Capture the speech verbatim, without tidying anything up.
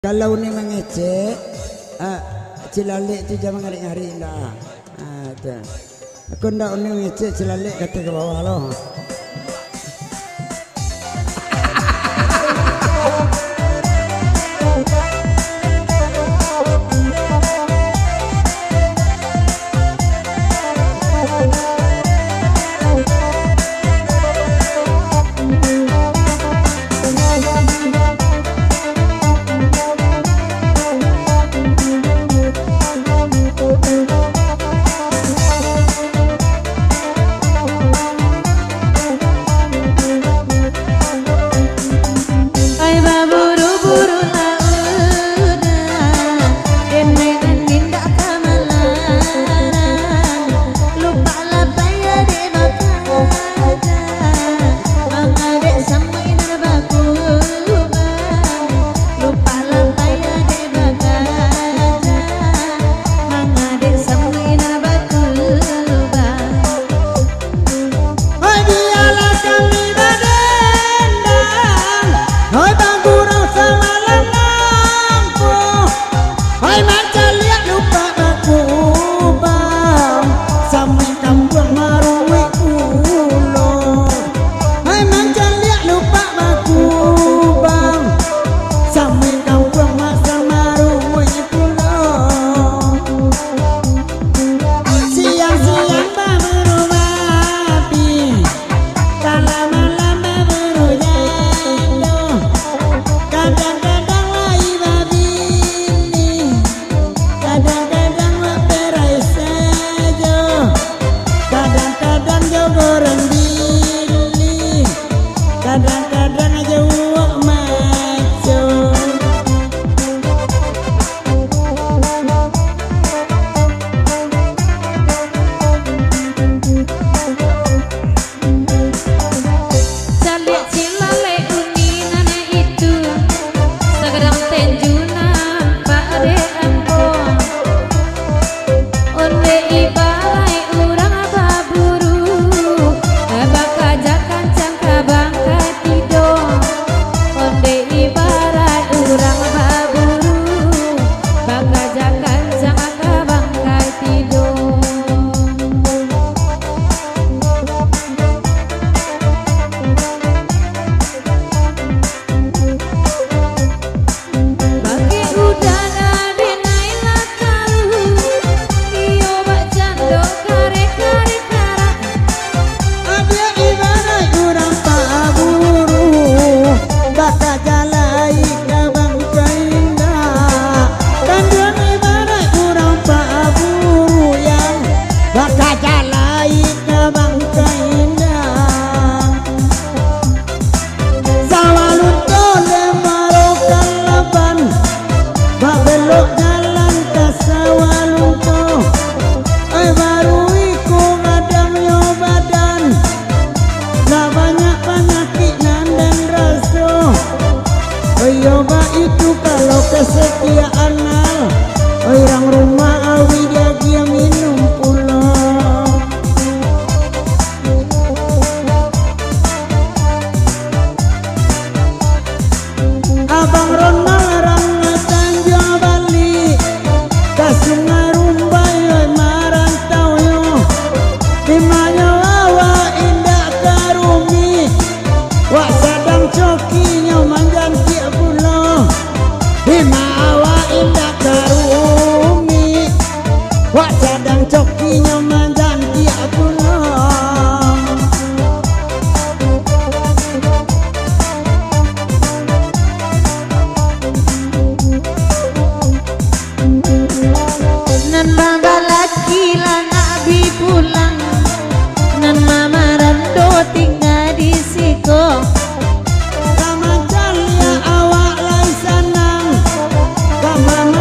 Kalau uni mangecek, ah, cilalek tu jan mangarik-ngarik indak. Ah, tu. Aku ndak uni mangecek cilalek kato ka bawah lo. Ai baburu-buru launan, den nan indak ka malarang, lupak lah payah dek bakaja, mangadek samuik nan bakubang, lupak lah payah dek bakaja, mangadek samuik nan bakubang. Hoi, bialah kami badendang, hoi, bagurau samalam lampuah, hoi, mancaliak lupak bakubang, samuik kampuang maruik pulo, hoi, mancaliak lupak bakubang, samuik kampuang masa maruik pulo. Siang-siang baburu babi, malam-malam baburu jando. Kadang-kadang lai babini, kadang-kadang baperai sajo. Kadang-kadang jo goreng bili, kadang-kadang jo uwok maco. Caliak cilalek uni nan itu, sagadang tenju nampak dek ambo. Ondeh ibaraik urang baburu, bakaja kancang ka bangkai tidong. Ondeh ibaraik urang baburu, bakaja kancang ka bangkai tidong. Bakeh udara denai lah tahu, iyo bak cando kareh-kareh karak. Abiak ibaraik urang paburu, bakaja lai ka bangkai indak. Tanduang ibaraik urang paburu, yang bakaja lai ka bangkai indak. Sawah Lunto dek Muaro Kalaban, babelok jalan ka Sawah Lunto. Ai baru iko gadangnyo badan, lah banyak panyakik nan den raso. Iyo baitu kalau kesetiaan, oi urang rumah, awi diagiah minum pulo. Abang Ronald rang Tanjuang Bali, ka Sungai Rumbai, oi, marantau yo. Di ma nyo awak indak ka rumik, wak sadang cokinyo manjantiak pulo. Di ma awak indak ka rumik, wak sadang cokinyo manjantiak pulo. Nan babalaki lah nak bi pulang, nan mamarando tingga di siko. Ka mancaliak awak lai sanang, ka mama